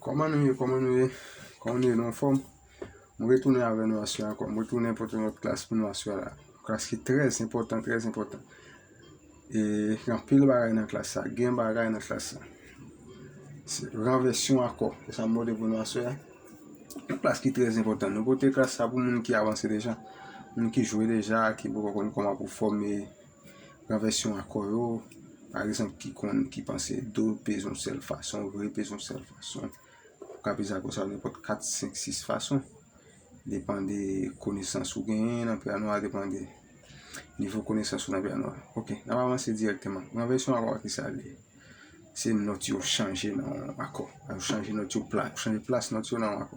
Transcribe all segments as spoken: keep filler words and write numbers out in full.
Kòman nou ye? Kòman nou ye? Kòman nou ye? Nou anfòm? M retounen avè nou aswè a ankò. M retounen pote yon lòt klas pou nou aswè a la. Klas ki trè enpòtan, trè enpòtan. E gen anpil bagay nan klas sa. Gen bagay nan klas sa. Se ranvèsyon akò. Se sa m pote pou nou aswè a. Yon klas ki trè enpòtan. Nou pote klas sa pou moun ki avanse deja. Moun ki jwe deja, ki poko konn kòman pou fòme ranvèsyon akò yo. Pa egzanp, ki konn, ki panse do peze yon sèl fason, re peze yon sèl fason. Ou ka peze akò sa yo nenpòt kat, senk, sis fason. Depann de konesans ou genyen nan pyano a, depann de nivo konesans ou nan pyano a. Ok, n ap avanse dirèkteman. Ranvèsyon akò a, ki sa l ye? Se nòt yo chanje nan yon akò. Yo chanje nòt yo pla-, chanje plas nòt yo nan yon akò.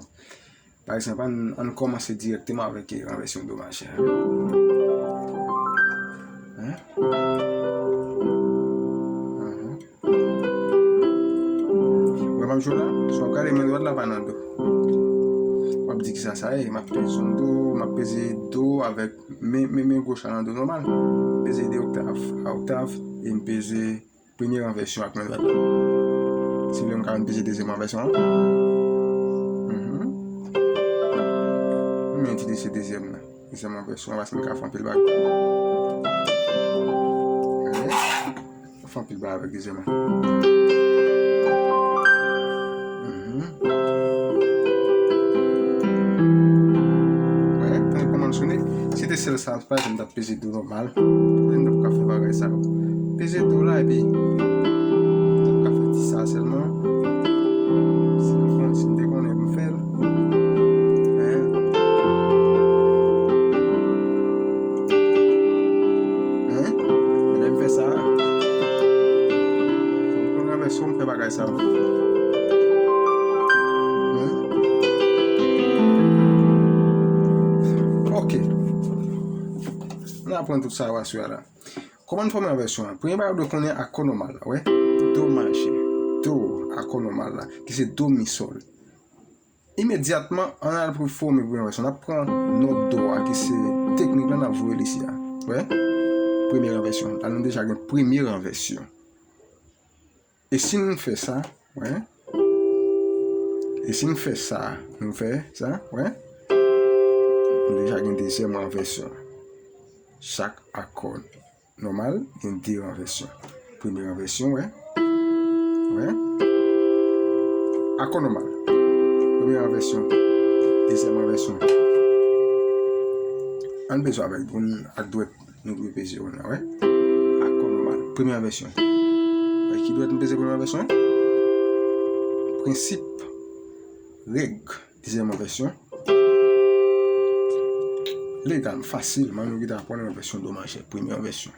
Pa egzanp, ann, ann kòmanse dirèkteman avèk, eh, ranvèsyon do majè. Hein? Aham. Ou wè m ap jwe la? Si w ap gade, men dwat la pa nan do. W ap di, "Kisa sa ye?" M ap peze yon do, m ap peze do avèk men, men, men goch la nan do nòmal. Peze de oktav a oktav, e m peze premye ranvèsyon ak men dwat la. Si w vle, m ka vin peze dezyèm ranvèsyon an. Mhm. M itilize dezyèm nan. Dezyèm ranvèsyon an, paske m ka fè anpil bagay. Gade. Fè anpil bagay avèk dezyèm nan. Mhm. Wè, tande kòman l sone. Si te sèl sa, pa egzanp, m t ap peze do nòmal. Kote m t ap ka fè bagay sa yo? Peze do la, epi m t ap ka fè ti sa sèlman. Si m kon-, si m te konnen pou m fè l. Hein? Hein? Men lè m fè sa, m pran ranvèsyon, m fè bagay sa. Hein? Ok. Nou aprann tout sa yo aswè a la. Kòman n fòme ranvèsyon an? Premye bagay, w dwe konnen akò nòmal la, wè. Do majè. Do, akò nòmal la, ki se do mi sòl. Imedyatman, ann al pou fòme premye ranvèsyon. N ap pran nòt do a, ki se teknik la, n ap voye l isi a. Wè? Premye ranvèsyon. La, nou deja gen premye ranvèsyon. E si n fè sa, wè? E si n fè sa, nou fè sa, wè? Nou deja gen dezyèm ranvèsyon. Chak akò nòmal gen de ranvèsyon. Premye ranvèsyon, wè. Wè. Akò nòmal. Premye ranvèsyon. Dezyèm ranvèsyon. Ann peze avèk, ak dwèt, nou dwe peze yo la, wè. Akò nòmal. Premye ranvèsyon. Wè, ki dwèt nou peze premye ranvèsyon? Prensip. Règ. Dezyèm ranvèsyon. Legal, fasil, men nou gentan aprann ranvèsyon do majè. Premye ranvèsyon.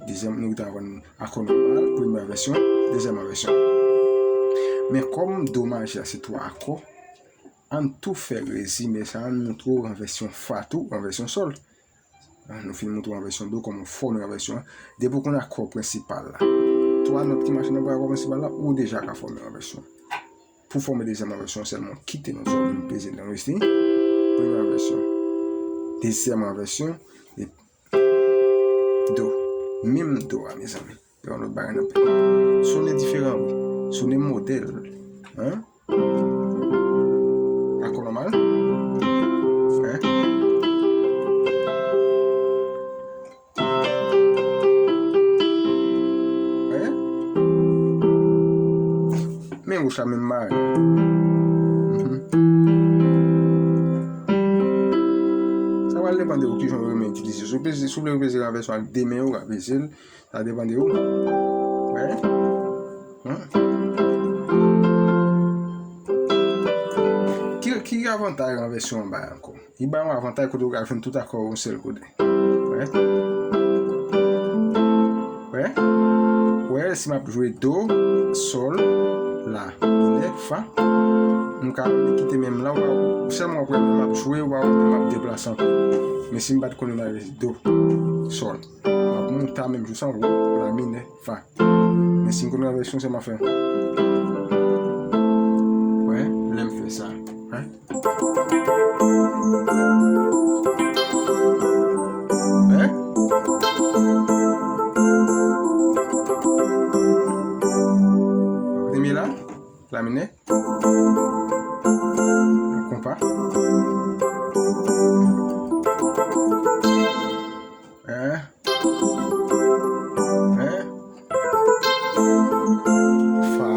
Dezyèm, nou gentan aprann akò nòmal, premye ranvèsyon, dezyèm ranvèsyon. Men kòm do majè se twa akò, ann tou fè rezime sa, ann montre w ranvèsyon fa tou, ranvèsyon sòl. Ah, nou fin montre w ranvèsyon do, kòman w fòme ranvèsyon an. Depi w konn akò prensipal la, twa nòt ki mache nan akò prensipal la, ou deja ka fòme ranvèsyon. Pou fòme dezyèm ranvèsyon, sèlman kite nòt sa w vin peze nan resi. Premye ranvèsyon. Dezyèm ranvèsyon. E do. Menm do a, mezanmi. Se yon lòt bagay nan pè. Sone diferan, wi. Sone modèl. Hein? Akò nòmal. Hein? Hein? Men wouch la menm bagay. Mhm. Sa pral depann de ou kijan ou renmen itilize. Si w peze, si w vle peze ranvèsyon ak de men yo, w ka peze l. Sa depann de ou. Wè. Hein? Ki, ki avantaj ranvèsyon an bay ankò? Li bay yon avantaj kote ou ka jwenn tout akò yo yon sèl kote. Wè. Wè. Wè, si m ap jwe do, sòl, la, minè, fa, m ka kite men m la, w pa, sèlman w ap wè men m ap jwe, w pa wè men m ap deplase anpil. Men si m pa t konnen m ap jwe do, sòl. M ap monte a menm jou sa, w, la minè, fa. Men si m konn ranvèsyon, se m ap fè. Wè, lè m fè sa. Wè. Wè. Premye la, la minè. Yon konpa. Hein? Hein? Fa.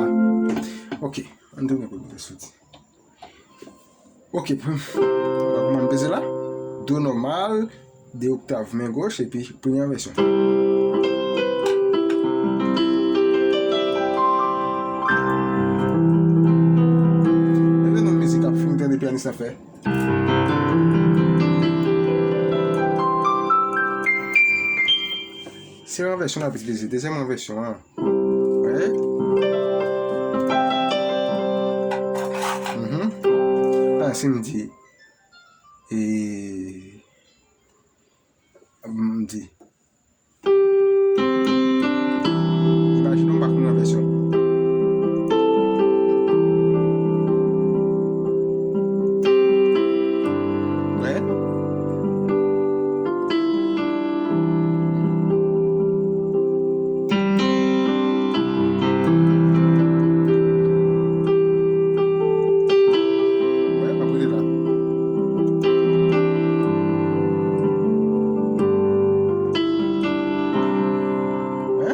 Ok, ann tounen pou nou soti. Ok, pou, kòman m peze la? Do nòmal, de oktav men goch, epi premye envèsyon. Tande non mizik ap fin tande pyanis la fè. Se envèsyon n ap itilize, dezyèm envèsyon an. Wi. Mhm. Ah, si m di, e, m di, imajine w pa konn envèsyon. Wè. Wè, ap rete la. Wè.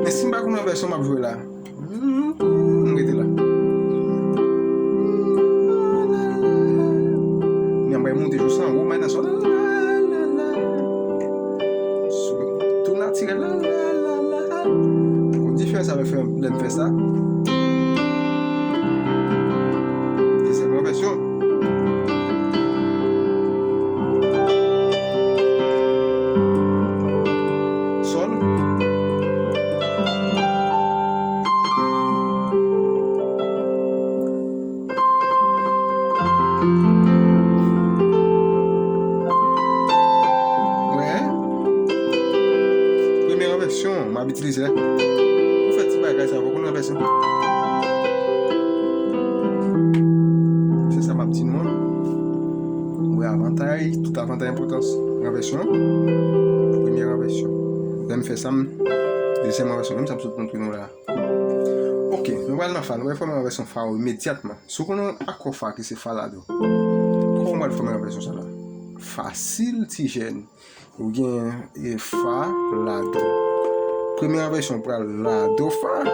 Men si m pa konn envèsyon m ap jwe la. M rete la. Kounye a m pral monte jous anwo, m al nan sòl. Tou natirèl. Ou konn diferans avèk fè, lè m fè sa? Dezyèm envèsyon. Sòl. Wè. Premye envèsyon m ap itilize la. Pou fè ti bagay sa, fòk ou nan vèsyon. Se sa m ap di nou an. Ou wè avantay, tout avantay enpòtans envèsyon. Premye envèsyon. Lè m fè sa, m, dezyèm envèsyon, menm sa m sot montre nou la. Ok, nou pral nan fa. Nou pral fòme envèsyon fa yo imedyatman. Si w konnen yon akò fa ki se fa la do, kòman w pral fòme envèsyon sa la? Fasil, ti jèn. Ou gen, e, fa, la do. Premye envèsyon pral la do fa.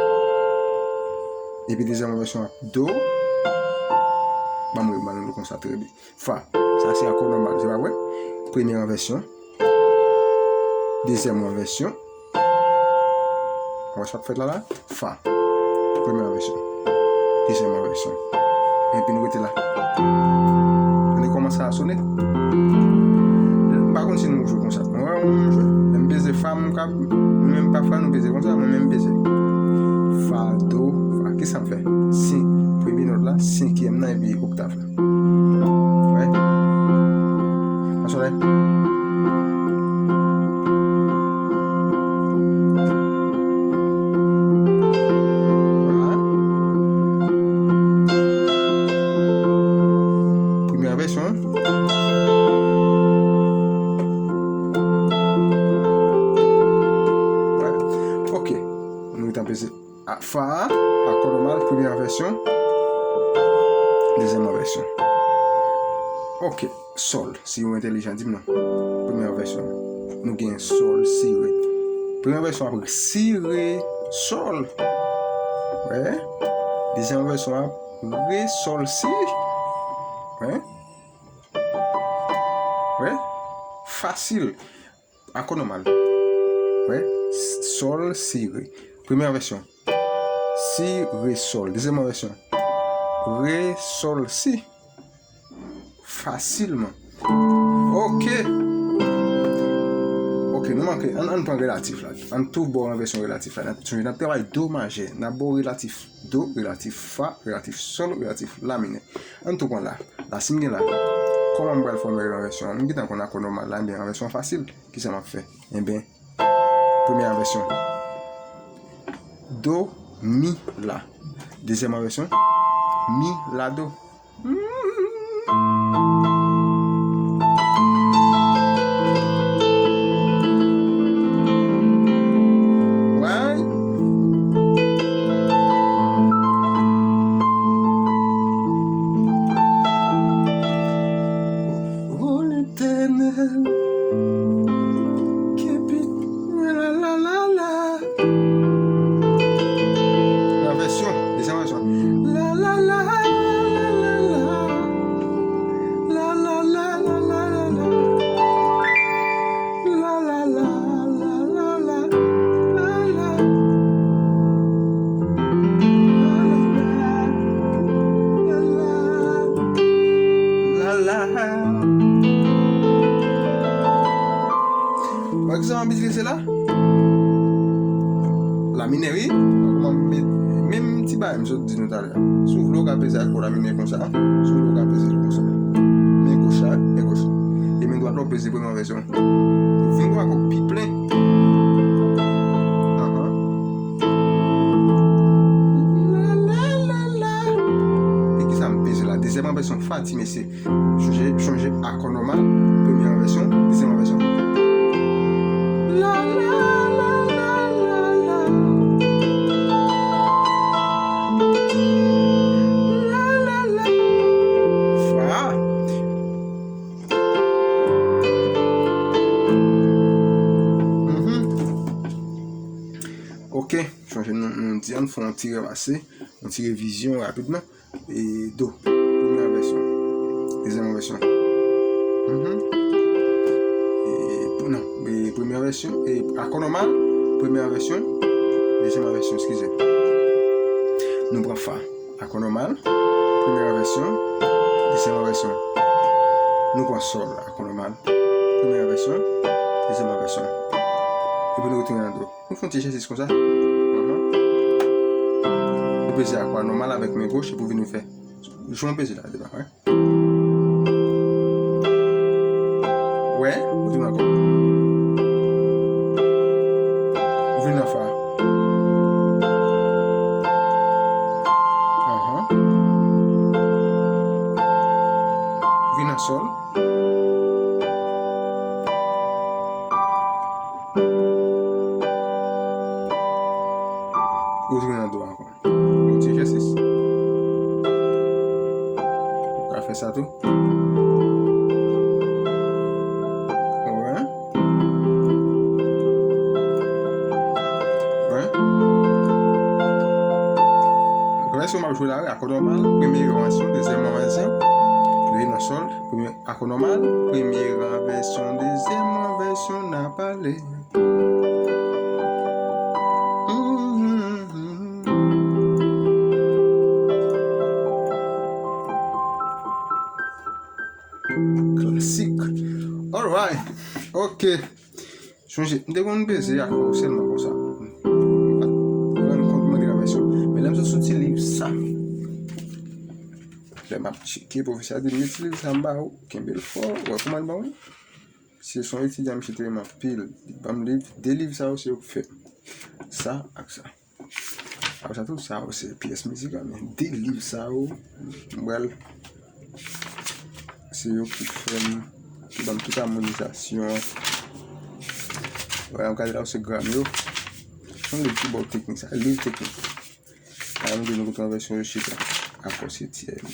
Epi dezyèm envèsyon ap do. Ban mwen, ban nou konsa trè byen. Fa. Sa se akò nòmal, se pa vre? Premye envèsyon. Dezyèm envèsyon. Ou wè sa k ap fèt la la? Fa. Premye envèsyon. Dezyèm envèsyon. Epi nou rete la. Tande kòman sa a sone? M pa konn si nou jwe konsa. Mwen wè mwen jwe. Lè m peze fa, m ka, nou menm pafwa nou peze konsa, mwen menm m peze. Fa, do, fa. Kisa m fè? Si. Premye nòt la, senkyèm nan, epi oktav la. Wè. Ann sonnen. Vwala. Premye envèsyon. Wè. Ok. Nou gentan peze. A, fa a, akò nòmal, premye envèsyon, dezyèm envèsyon. Ok, sòl, si ou entèlijan, di m non. Premye envèsyon, nou gen sòl, si, re. Premye envèsyon ap si, re, sòl. Wè. Dezyèm envèsyon ap re, sòl, si. Wè. Wè. Fasil. Akò nòmal. Wè, s-, sòl, si, re. Premye envèsyon. Si, re, sòl. Dezyèm envèsyon. Re, sòl, si. Fasilman. Ok. Ok, nou manke. Ann, ann pran relatif la. Ann tou bò envèsyon relatif la. N ap, n ap travay do majè. N ap ba w relatif do, relatif fa, relatif sòl, relatif la minè. Ann tou pran la. La, si m gen la, kòman m pral fòme envèsyon an? M gentan konn akò nòmal la, enben envèsyon an fasil. Kisa m ap fè? Enben, premye envèsyon. Do, mi, la. Dezyèm vèsyon, mi, la, do. Why? Oh, Letènèl, keep it, la, la, la, la. Nan vèsyon, dezyèm vèsyon. La, la, la, la, la, la. La, la, la, la, la, la, la. La, la, la, la, la, la, la. La, la, la, la, la. La, la. Wè ki sa m ap itilize la? La minè, wi. Kòman m met menm ti bagay m sot di nou talè a. Si w vle, w ka peze ak la minè konsa. Si w vle, w ka peze l konsa. Men goch la, men goch. E men dwat la, w peze premye vèsyon. Vin dwat kòk pi plen. Ahan. La, la, la, la. E ki sa m peze la? Dezyèm vèsyon fa ti mesye. Chonje, chonje akò nòmal, premye vèsyon, dezyèm vèsyon. La, la, la, la, la, la. La, la, la. Fa. Mhm. Ok, chonje nou, nou di an fè yon ti repase, yon ti revizyon rapidman. E do. Premye vèsyon. Dezyèm vèsyon. Mhm. E, pou, non. E, premye vèsyon. E, akò nòmal. Premye vèsyon. Dezyèm vèsyon, eskize. Nou pran fa. Akò nòmal. Premye vèsyon. Dezyèm vèsyon. Nou pran sòl. Akò nòmal. Premye vèsyon. Dezyèm vèsyon. Epi nou retounen nan do. Nou fè yon ti egzèsis konsa. Ahan. Ou peze akò nòmal avèk men goch epi w vin fè. Jan w peze la, devan, wè. Wè, ou vin ankò. Ou vin nan fa. Ahan. Ou vin nan sòl. Ou vin nan do ankò. Yon ti egzèsis. Ou ka fè sa tou. Wè. Wè. Vèsyon m ap jwe la, wi, akò nòmal, premye ranvèsyon, dezyèm ranvèsyon, li nan sòl, premye akò nòmal, premye ranvèsyon, dezyèm ranvèsyon, n ap ale. Klasik. Alright. Ok. Chonje, m te konn peze akò sèlman konsa. M pa t rann kont mwen de ranvèsyon. Men lè m sot sou ti liv sa. Lè m ap tcheke, pwofesè a di m, "Li ti liv sa m ba ou, kenbe l fò, ou wè kòman l bon wi." Se son etidyan, misye te renmen anpil. Li ban m liv, de liv sa yo, se yo k fè m sa ak sa. Apre sa tou, sa yo se pyès mizikal, men de liv sa yo, m pral, se yo ki fè m, ki ban m tout amonizasyon an. Wè, m gade la yo se gram yo. Se yon liv ki ba w teknik, sa, liv teknik. Sa vle di nou kontan vèsyon yo chita. Akò setyèm.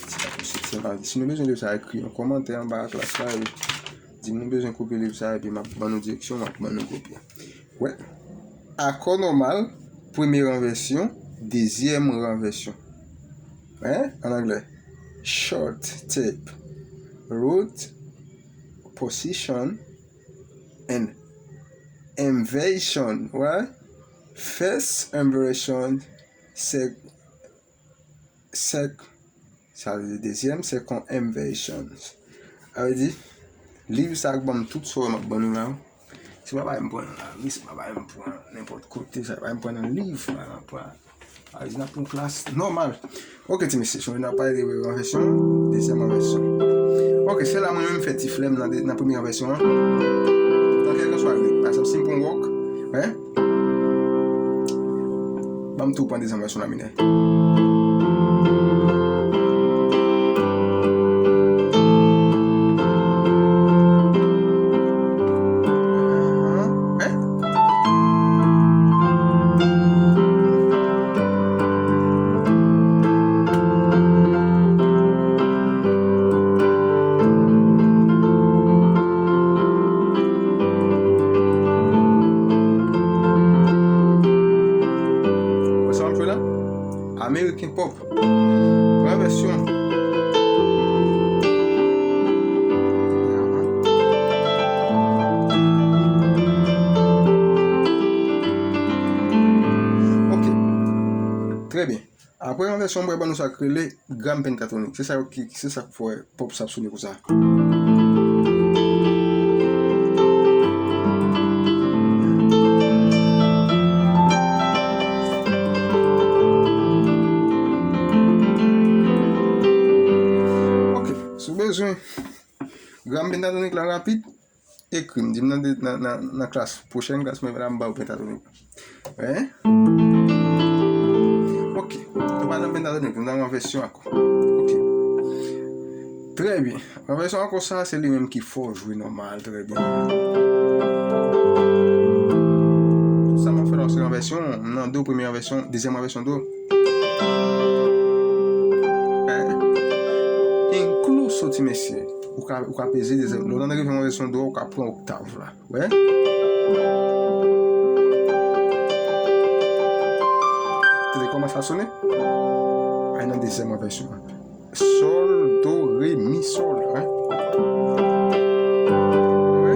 Ti akò setyèm. Si nou bezwen liv sa, ekri yon kòmantè anba klas la, epi di m nou bezwen kopi liv sa, epi m ap ban nou direksyon, m ap ban nou kopi. Wè. Akò nòmal, premye ranvèsyon, dezyèm ranvèsyon. Hein? An anglè. Short tape. Root position and inversion. Wè? First inversion, sec, sec, sa vle di dezyèm, second inversion. Sa vle di, liv sa k ban m tout sa m ap ban nou la. Se pa bagay m pran nan lari, se pa bagay m pran nenpòt kote, se pa bagay m pran nan liv, pa, pa, pa, n ap pran klas nòmal. Ok, ti mesye, chonje n ap pale de ranvèsyon, dezyèm ranvèsyon. Ok, se la mwen menm fè ti flèm nan, de- nan premye ranvèsyon an. Nan kèlkeswa, pa egzanp, si m pran wòk, hein? An m tou pran dezyèm vèsyon la minè. Hein? Wè sa m ap jwe la? American pop. Pran vèsyon. Ok. Trè byen. Apre yon vèsyon, mwen ban nou sa k rele gam pentatonik. Se sa ki, se sa k fè pop sa ap sone konsa. Ok, si w bezwen gam pentatonik la rapid, ekri m, di m nan, nan, nan, nan klas, pwochèn klas mwen la, m ba w pentatonik. Hein? Ok. Nou pa nan pentatonik, nou nan yon vèsyon akò. Ok. Trè byen. Yon vèsyon akò sa, se li menm ki fè w jwe nòmal, trè byen. Tout sa m ap fè la, se yon vèsyon, m nan do, premye vèsyon, dezyèm vèsyon do. Hein? Incluso, ti mesye. Ou ka, ou ka peze dezyèm. Lè w nan rive yon vèsyon do, ou ka pran oktav la. Wè? Tande kòman sa sone? Ay nan dezyèm vèsyon an. Sòl, do, re, mi, sòl. Wè? Wè?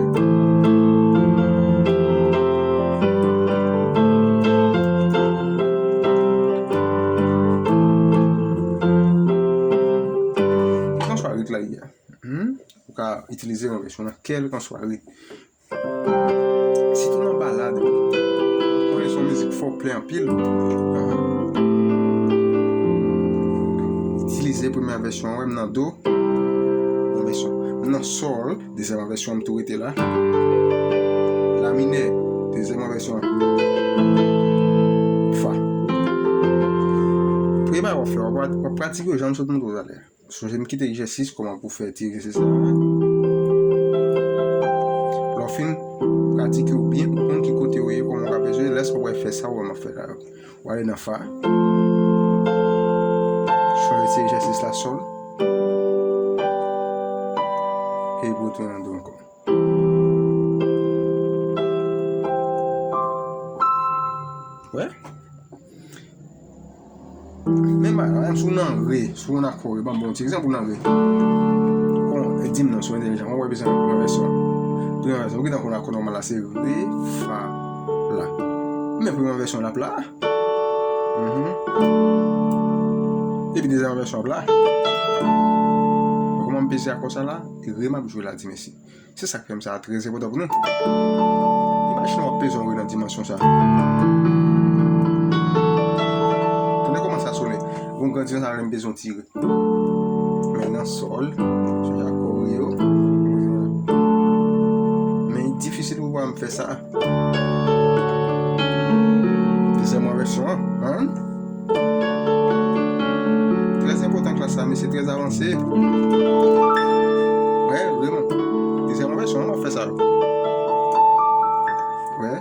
Kèlkanswa rit la ye a. Hmm? Ou ka itilize yon vèsyon nan kèlkanswa rit. Sitou nan balad. Konnen se yon mizik fò, plè anpil. Itilize premyè vèsyon an, wè m nan do. Yon vèsyon. M nan sòl, dezyèm vèsyon an m tou rete la. La minè, dezyèm vèsyon an. Fa. Premye bagay w ap fè, w ap, w ap pratike yo jan m sot montre w talè. Sonje m kite egzèsis kòman pou fè ti egzèsis la. Lè w fin pratike yo byen, ou konn ki kote yo ye, kòman w ka bezwen, lè sa w pral fè sa w wè m ap fè la. W ale nan fa. Chanje ti egzèsis la sòl. Epi w tounen nan do ankò. Wè? Men ba, si w nan re, si w nan akò re, ban m bon ti egzanp, ou nan re. Kon, e di m non, si w entèlijan, ou wè bezwen pran vèsyon. Pran vèsyon, ou gentan konn akò nòmal la, se re, fa, la. Men premye vèsyon l ap la. Mhm. Epi dezyèm vèsyon ap la. Kòman m peze akò sa la? E re m ap jwe la, ti mesye. Se sa k fè m sa a trè enpòtan pou nou. Imajine w ap peze yon re nan dimansyon sa. Tande kòman sa sone. Gon gran dimansyon sa lè m peze yon ti re. Men nan sòl, sou akò re yo. Men difisil pou m fè sa. Dezyèm vèsyon an, hein? Trè enpòtan klas sa, mesye, trè avanse. Wè, vrèman. Dezyèm vèsyon an, m ap fè sa yo. Wè.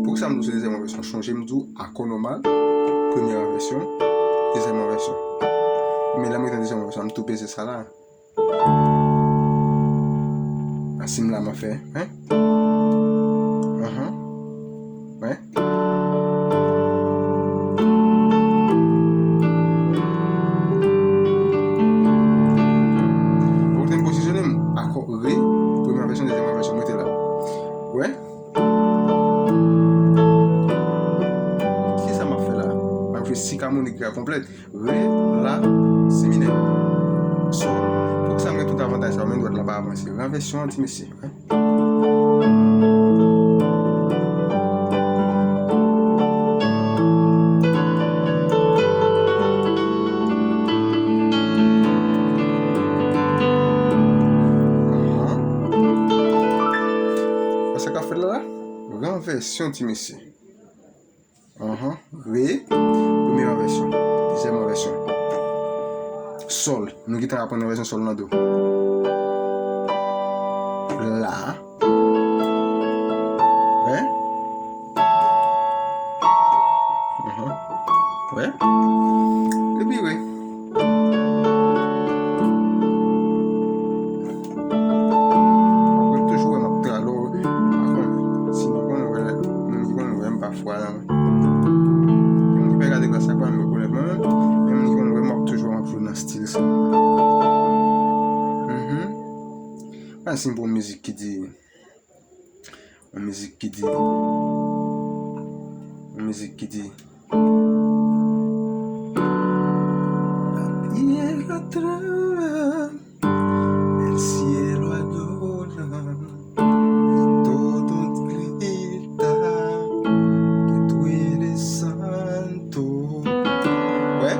Poukisa m di w se dezyèm vèsyon? Chonje m di w akò nòmal, premyè vèsyon, dezyèm vèsyon. Men lè m rive nan dezyèm vèsyon, m tou peze sa la. Asim la m ap fè, hein? Anhan. Wè. Pou te m pozisyone m, akò re, premyè vèsyon, dezyèm vèsyon, mete la. Wè. Kisa m ap fè la? M ap jwe sik amònik la konplèt. Re, la, si minè. Sòl. Poukisa m gen tout avantaj sa yo, men dwèt la pa avanse? Ranvèsyon an, ti mesye. Wè sa k ap fèt la la? Ranvèsyon, ti mesye. Anhan. Re, premye envèsyon, dezyèm envèsyon. Sòl, nou gentan aprann envèsyon sòl nan do. La. Wè? Wè? Epi re. Mwen toujou wè m ap tra lò, pa konnen. Si nou konnen wè, moun ki konnen wè m pafwa nan. Gen moun ki pa gade klas la, pa m rekonèt mwen menm. Men moun ki konnen wè m ap toujou wè m ap jwe nan stil sa. Mhm. Pa si m pran mizik ki di, yon mizik ki di, yon mizik ki di, La tierra treme, el cielo adora, y todos gritan que tú eres santo. Wè?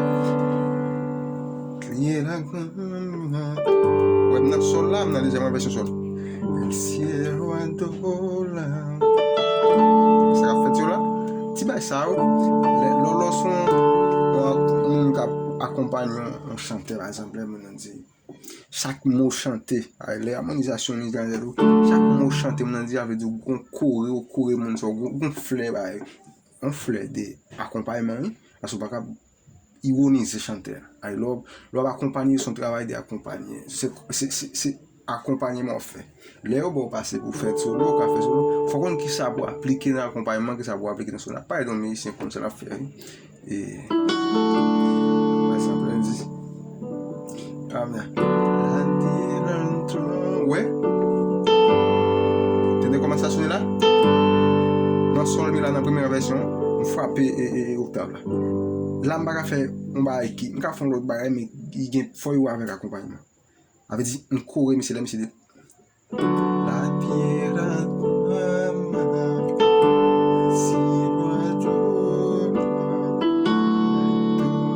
Tierra grande. Wè, m nan sòl la, m nan dezyèm envèsyon sòl. El cielo adora. Sa k ap fèt yo la? Ti bay sa yo, lè, lè, lè w se yon, yon moun k ap akonpanye yon, yon chantè, pa egzanp, lè moun nan di, chak mo chante, ay, lè amonizasyon ni gade tou, chak mo chante, moun nan di, sa vle di w gon kore, ou kore moun sa, ou gon, gon flè, bay, yon flè de akonpayman, wi. Paske w pa ka ironize chantè a. Ay, lè w, lè w ap akonpanye, se yon travay de akonpanye. Se, se, se, se akonpayman w ap fè. Lè yo ba w pase pou fè solo, ou ka fè solo. Fò w konn kisa pou aplike nan akonpayman, kisa pou aplike nan solo. Pa ede yon mizisyen konn sa l ap fè, wi. E, pa egzanp, lè l di, Amèn. Wè? Tande kòman sa sone la? Nan sòl mi la, nan premye vèsyon, m frape e, e, e oktav la. La, m pa ka fè yon bagay ki, m ka fè yon lòt bagay, men li gen, fò yo avèk akonpayman. Sa vle di, m kore misye la, misye di, La tierra clama, si lo adora,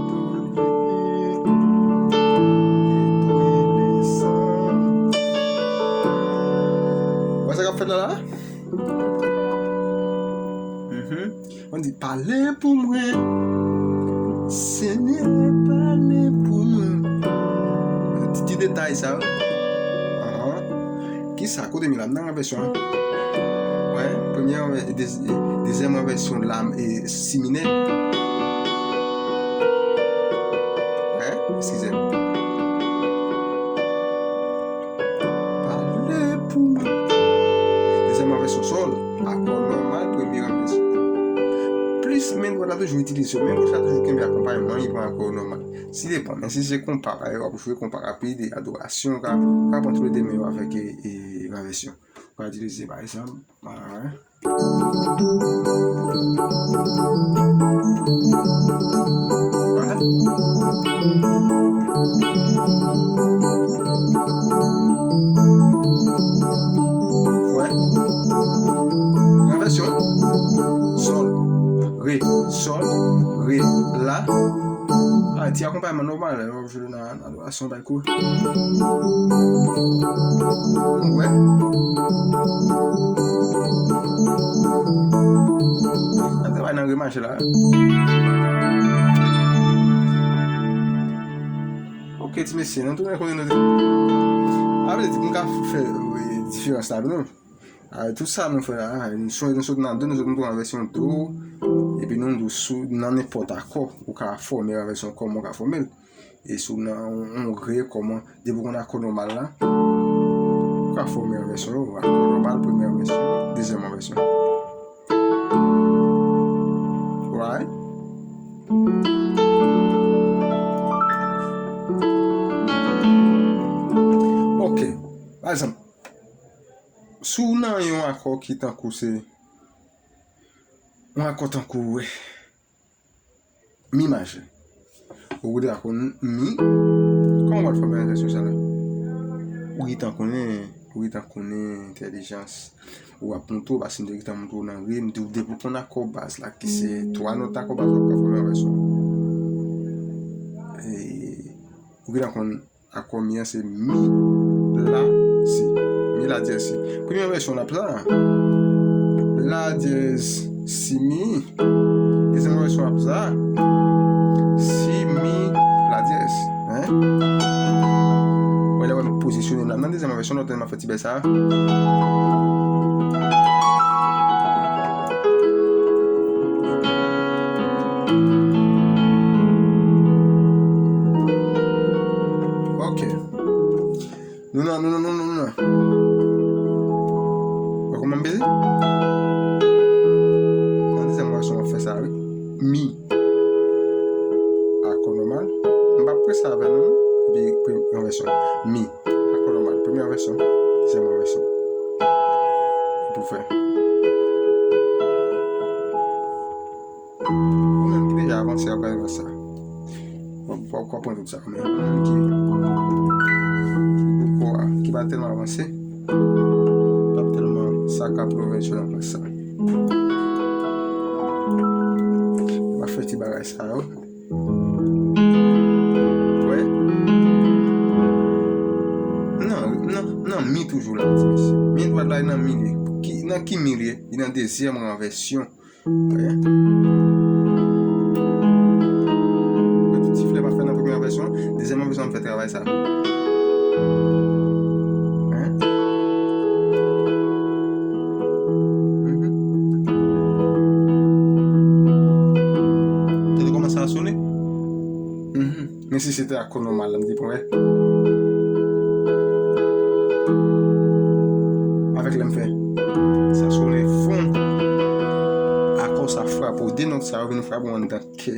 todo le, que tú eres santo. Wè sa k ap fèt la la? Mhm. Mwen di, pale pou mwen. Senyè, pale pou mwen. Ti, ti detay sa yo. Ahan. Kisa? Kote mi la? M nan vèsyon an. Wè, premyè, de, dezyèm vèsyon la, e, si minè. Wè, eskize m. Pale pou mwen. Dezyèm vèsyon sòl, akò nòmal, premye vèsyon. Plis men dwat la toujou itilize yo, men goch la toujou kenbe akonpayman, li pran akò nòmal. Si depann, men si se konpa, pa egzanp, w ap jwe konpa rapid, e adorasyon, w ka, w ka pran tou le de men yo avèk, e, e, vèsyon. Ou ka itilize, pa egzanp, Alright. Wè. Yon vèsyon. Sòl. Re. Sòl. Re. La. Ah, ti akonpayman nòmal, lè w ap jwe nan, nan adorasyon, bay kou. Ou wè? N ap travay nan re maje la. Ok, ti mesye, nou tounen kote nou te. A vle di, m ka fè, e, diferans la, non? Ah, tout sa nou fè la, ah, nou sot, nou sot nan do, nou sot, nou tou nan vèsyon do, epi nou, nou sou, nan nenpòt akò, ou ka fòme yon vèsyon kòman ou ka fòme l. E sou nan yon, yon re kòman, depi w konn akò nòmal la, ou ka fòme yon vèsyon yo, akò nòmal, premyè vèsyon, dezyèm vèsyon. Right? Ok. Pa egzanp, si w nan yon akò ki tankou se, yon akò tankou, wè, mi maje. Ou gentan konn mi, kòman w pral fòme nan vèsyon sa la? Ou gentan konnen, ou gentan konnen entèlijans. Ou ap montre w, paske m te gentan montre w nan re, m di w depi w konn akò baz la, ki se twa nòt akò baz la, w ap ka fòme yon vèsyon. E, ou gentan konn Akò mi an se mi, la, si. Mi, la dyèz, si. Premye vèsyon n ap la. La dyèz, Si mi. Dezyèm vèsyon ap sa. Si mi la dyès. Hein? Wè, lè w ap pozisyone m la. Nan dezyèm vèsyon, lòt lè m ap fè ti bèy sa. Ok. Nou nan, nou nan, nou nan, nou nan. Wè kòman m peze? Nan dezyèm vèsyon, w ap fè sa, wi. Mi. Akò nòmal. M p ap prese avè nou, non. Epi, premye vèsyon. Mi. Akò nòmal. Premye vèsyon. Dezyèm vèsyon. Epi w fè. Ou menm ki deja avanse, w ap gade sa. W ap, w ap konprann tout sa kanmenm. Ou menm ki, ki poko a, ki pa tèlman avanse, w ap tèlman sa ka pran vèsyon nan plas sa. W ap fè ti bagay sa yo. Wè. Nan, nan, nan mi toujou la, ti mesye. Men dwat la, nan mi li ye. Ki, nan ki mi li ye? Li nan dezyèm ranvèsyon. Wè. Mwen tout sifle m ap fè nan premye vèsyon, dezyèm vèsyon m fè travay sa. Hein? Mhm. Tande kòman sa sone? Mhm. Men si se te akò nòmal la, m te pran, wè. Avèk lè m fè sa sone fon. Akò sa frape w, de nòt sa yo vin frape w anndan kè.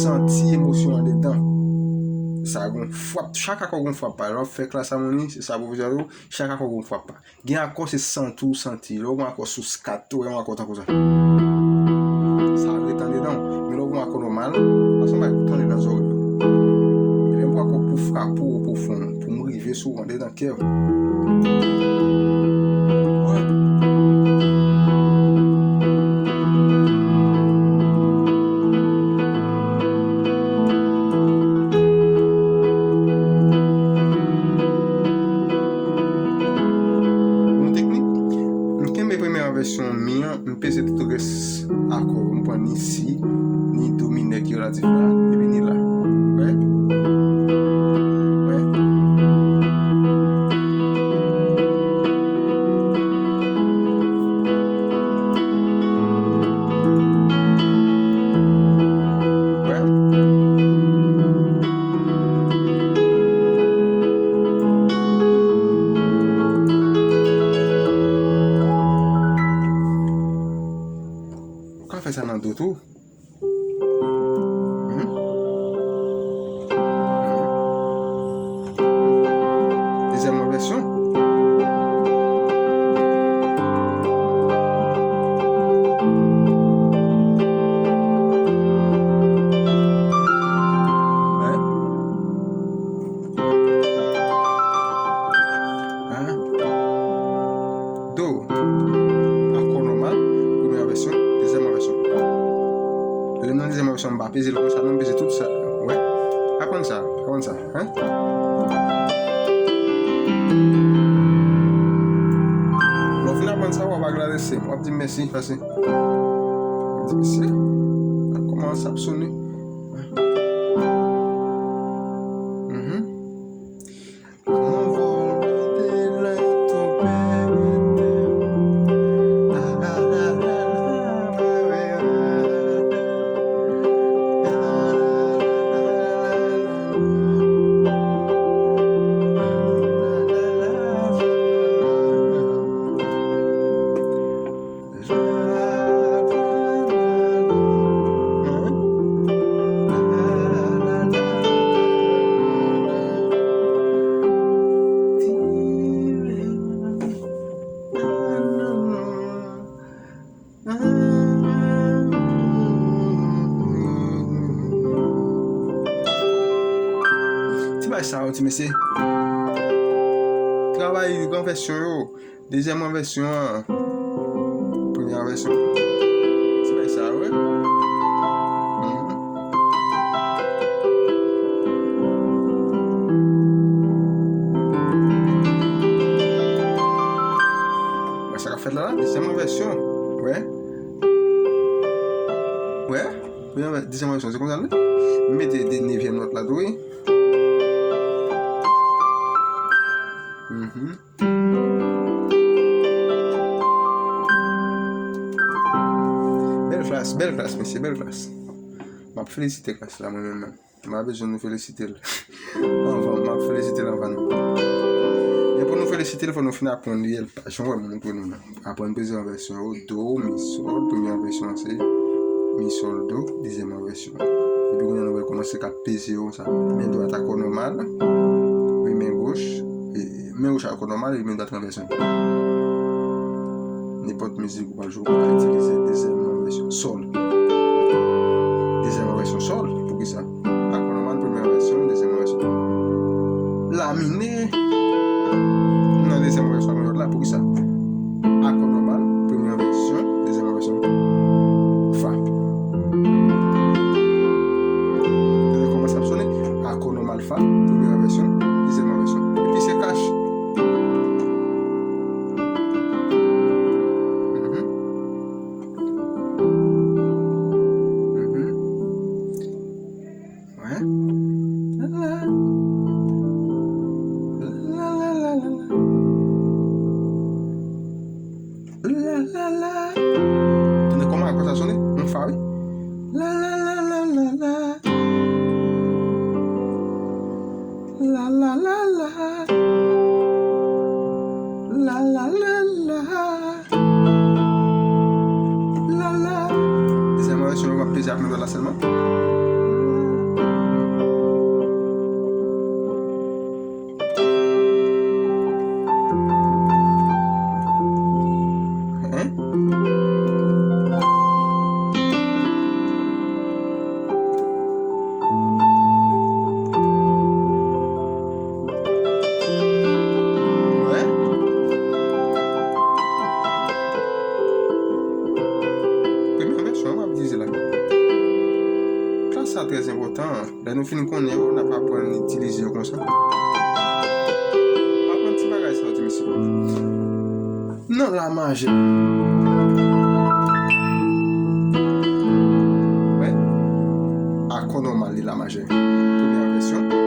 Santi emosyon andedan. Sa gon frap, chak akò gon frap pa. Lè w ap fè klas amoni, se sa pwofesè a di w, chak akò gon frap pa. Gen akò se santi w santi. Lè w gon akò sou skat, ou wè yon akò tankou sa. Sa ret andedan w. Men lè w gon akò nòmal, sa se yon bagay pou tande nan zòrèy. Men lè w gon akò pou frape w pwofon, pou m rive sou w andedan kè w. Wè. Yon teknik, m kenbe premye vèsyon mi an, m peze tout rès akò yo, m pran ni si, ni do minè ki relatif la, epi ni la. Wè? Wè? Wè? Ou ka fè sa nan do tou. Mhm. Dezyèm vèsyon. Wè. Hein? Do. Akò nòmal. Premye vèsyon. Dezyèm vèsyon. Lè m nan dezyèm vèsyon, m pa peze l konsa, non, m peze tout sa. Wè. Aprann sa. Aprann sa. Hein? Lè w fin aprann sa, w ap agradese m. W ap di m mèsi, pase. W ap di mèsi. Ak kòman sa ap sone. Mhm. Mon volonté, ton père. Ti bay sa yo, ti mesye. Travay gran vèsyon yo. Dezyèm vèsyon an. Premye vèsyon. Ti bay sa yo, wi. Mhm. Wè sa k ap fèt la, la? Dezyèm vèsyon. Wè. Dezyèm vèsyon, se konsa l ye. M mete de nevyèm nòt la tou, wi. Mhm. Bèl klas, bèl klas, mesye, bèl klas. M ap felisite klas la, mwen menm. M pa bezwen nou felisite l. Anvan, m ap felisite l anvan nou. Men pou nou felisite l, fò nou fin aprann li, pa jan wè m montre nou nan. Aprann premye vèsyon yo, do, mi, sòl, premye vèsyon an se mi, sòl, do, dezyèm vèsyon. Epi kounye a nou wè kòman se k ap peze yo, sa. Men dwat akò nòmal, wi, men goch, e, men goch akò nòmal, e men dwat ranvèse. Nenpòt mizik ou pral jwe, ou ka itilize dezyèm vèsyon sòl. Dezyèm vèsyon sòl, poukisa? Akò nòmal, premye vèsyon, dezyèm vèsyon. La minè, nan dezyèm vèsyon, la minè la, poukisa? Akò nòmal, premye vèsyon, dezyèm vèsyon, fa. Tande kòman sa ap sone? Akò nòmal, fa, premye vèsyon, dezyèm vèsyon. Epi se kach. Mhm. Mhm. Wè. La la. La la la la la. La la la. Tande kòman akò sa sone? Yon fa, wi. La la la la la la. La la la la. La la la la. La la. Dezyèm vèsyon, w ap peze ak men dwat la sèlman. Hein? Wè. Premye vèsyon an m ap itilize la. Klas sa trè enpòtan. Lè nou fin konnen yo, n ap aprann itilize yo konsa. Aprann ti bagay sa yo, ti mesye. Nan la majè. Wè. Akò nòmal li la majè. Premye vèsyon.